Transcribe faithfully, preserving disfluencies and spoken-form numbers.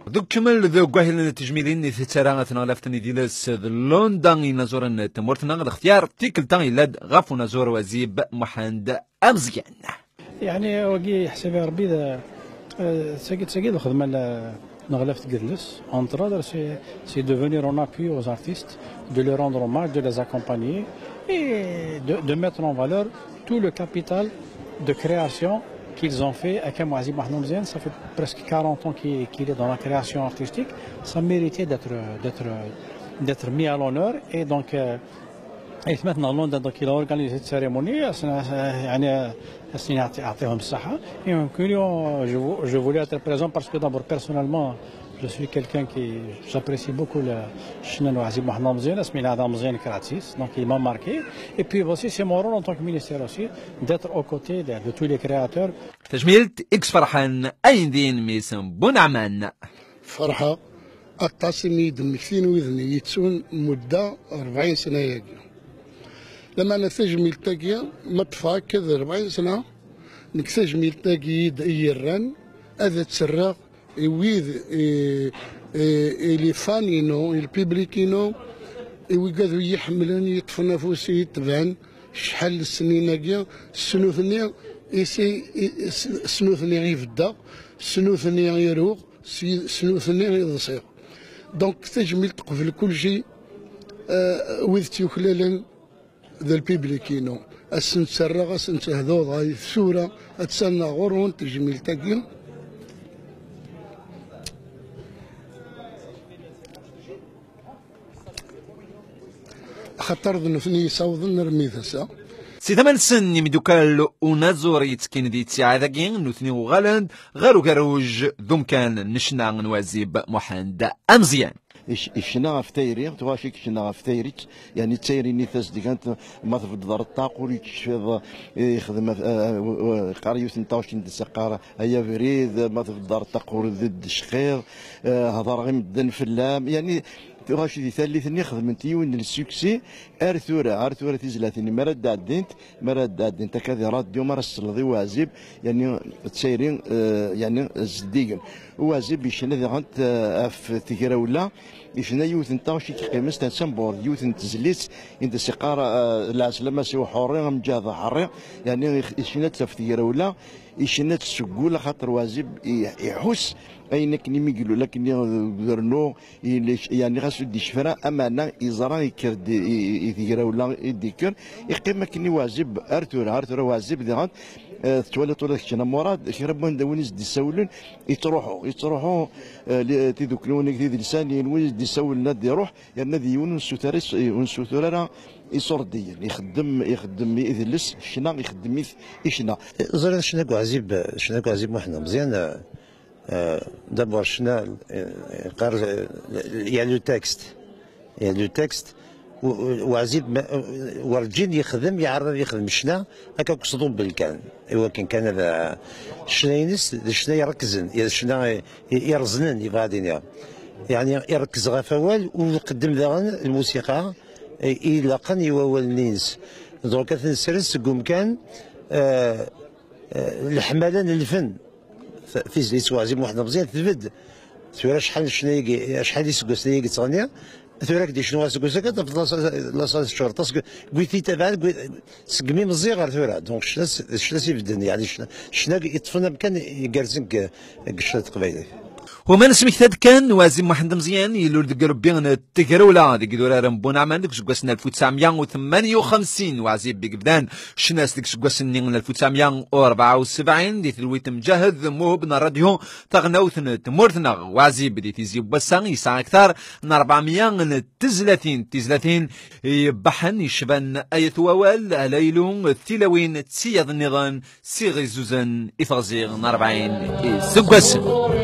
Deg ukemmel deg wahil n tejmilin i tettara tneɣlaft n idiles d Lunda inaẓuren n tmurt-nneɣ, lextyar tikkelt-a yella-d ɣef unaẓur Wazib Muḥend Ameẓyan. يعني وقي حسابي ربي ذا تساقي تساقي الخدمة نغلف تقدلس. Entre autres, c'est c'est de venir en appui aux artistes, de leur rendre hommage, de les accompagner et de, de mettre en valeur tout le capital de création qu'ils ont fait. Hakim Wazib Mohamed Mziane, ça fait presque quarante ans qu'il qu'il est dans la création artistique. Ça méritait d'être d'être d'être mis à l'honneur. Et donc, euh, et maintenant, Londres, donc, il a organisé cette cérémonie. Et donc, je voulais être présent parce que d'abord, personnellement, je suis quelqu'un qui j'apprécie beaucoup le Shnan Wazib Mohamed Mziane, Asmina Adam Mziane Kratis, donc il m'a marqué. Et puis aussi, c'est mon rôle en tant que ministère aussi, d'être aux côtés de, de tous les créateurs. Tajmilt i yesferḥen ayen din mi s-nbun aman. Ferḥeɣ aṭas imi d-mmektin widen yettun mudda rebɛin sna-agi. Lameɛna tajmilt-agi, ma ṭṭfeɣ akka d rebɛin sna, nekk tajmilt-agi i d-, i yerran ad tt-rreɣ i wid, i, i, i les fans-inu, i le public-inu, i wigad ur yi-ḥemmlen, yeṭṭfen afus, i yi-tebɛen, cḥal n snin-agi, s nutni i si, i, s, s nutni i beddeɣ, s nutni i ruɣ, s, s nutni i ḍsiɣ. Donc, tajmilt qbel kulci, euh, wid tt-yuklalen, d lpiblik-inu. Ad sen-ttarraɣ, ad sen-tehduɣ dɣa tura, ad tt-annaɣ ɣur-wen tejmilt-agi. Axaṭer d nutni yessawḍen armi d ass-a. Si tama-nsen, imeddukal unaẓur yettekkin di ttiɛad-agi, nutni uɣalen-d ɣer ugerruj d umkan n ccna n Wazib Muḥend Ameẓyan. Ic-, icna ɣef tayri, tuɣac i yecna ɣef tayri-tt, yani d tayri-nni tazedgant, ma tbeddeḍ ar ṭṭaq ur yettcfiḍ, eh, yexdem af-, eh, eh, qqar yiwet n taɣect n d-seqqar ay abrid, ma tbeddeḍ ar ṭṭaq ur d-d-cqiḍ, eh, hedreɣ i medden fell-am, yani tuɣac di tallit-nni xedment yiwen n succès ar tura, ar tura tizlatin mi ara d-ɛeddint, mi ara d-ɛeddint akka di radyu, mi ara s-tesleḍ i Waɛzib, yani d tayri, eh, yani zeddigen. Waɛzib yecna diɣen, eh, ɣef tegrawla, yecna yiwet n taɣect i yeqqimen s tansa n Buɣrud, yiwet n tezlit i d-as-yeqqar, eh, lɛeslama-s i uḥurri, amǧahed aḥerri, yani ix-, yecna-tt ɣef tegrawla, yecna-tt seg wul, axaṭer Waɛzib i-, iḥuss ayen akken imi ilul, akken i d-rennu, Yella, yeɛni ɣas ur d-yecfi ara, ameɛna yeẓra yekker-d i, i, i tegrawla i d-yekker, yeqqim akken i Waɛzib ar tura, ar tura Waɛzib diɣen, eh, tettwaliḍ ula d kečč a Murad, kra n wanda win i s-d-issawlen, yettruḥu, yettruḥu, eh, li-, tidukliwin akked idelsanen, win i s-d-issawlen ad d-iruḥ, yerna d yiwen ur nessutur ara is-, ur nessutur ara iṣurdiyen, ixeddem, ixeddem idles, ccna, ixeddem-it i ccna. Ẓriɣ ccna n Waɛzib, ccna n Waɛzib Muḥend Ameẓyan, eh, Euh, d'abord, ccna, euh, qqar, euh, il y a le texte. Il y a le texte. U-, u-, Waɛzib, ma, euh, werǧin yexdem, yeɛreḍ ad yexdem ccna, akka deg uṣḍubbel kan. I wakken kan ad, euh, ccna-ines, d ccna irekkzen, d ccna i, i, ireẓnen, yebɣa ad iniɣ. Yeɛni, irekkez ɣef awal, u iqeddem daɣen lmusiqa, i, i ilaqen i wawalen-ines. Donc, ad ten-sres seg umkan, euh, euh, leḥmala n lfen. Tizlit s Waɛzib Muḥend Ameẓyan tbedd. Tura acḥal n ccna-agi, acḥal iseggasen-agi ttɣenni, tura ak-d-icnu aseggas-agi, tafeḍ la, la salle teččur aṭas, wid t-itabaɛen, wid, segmi meẓẓi ɣer tura. Donc, ccna s, ccna s ibedden, yeɛni ccna, ccna yeṭṭfen amkan igerrzen deg, deg ccna n teqbaylit. Uma nesmekta-d kan, Waɛzib Muḥend Ameẓyan ilul deg rebbi n tegrawla deg idurar n Bunaɛman deg useggas n alef u tesɛemya u tmanya u xemsin, Waɛzib i yebdan ccna-s deg useggas-nni n alef u tesɛemya u rebɛa u sebɛin di telwit Mǧahed Muhub n ṛṛadyu taɣelnawt n tmurt-nneɣ. Waɛzib di tizi n wass-a yesɛa akteṛ n ṛebɛemya n tezlatin, tizlatin ibaḥen yecban ayat wawal, alaylu, tilawin d tiyaḍ nniḍen s iɣizuzen i teɣzi n ṛebɛin iseggasen.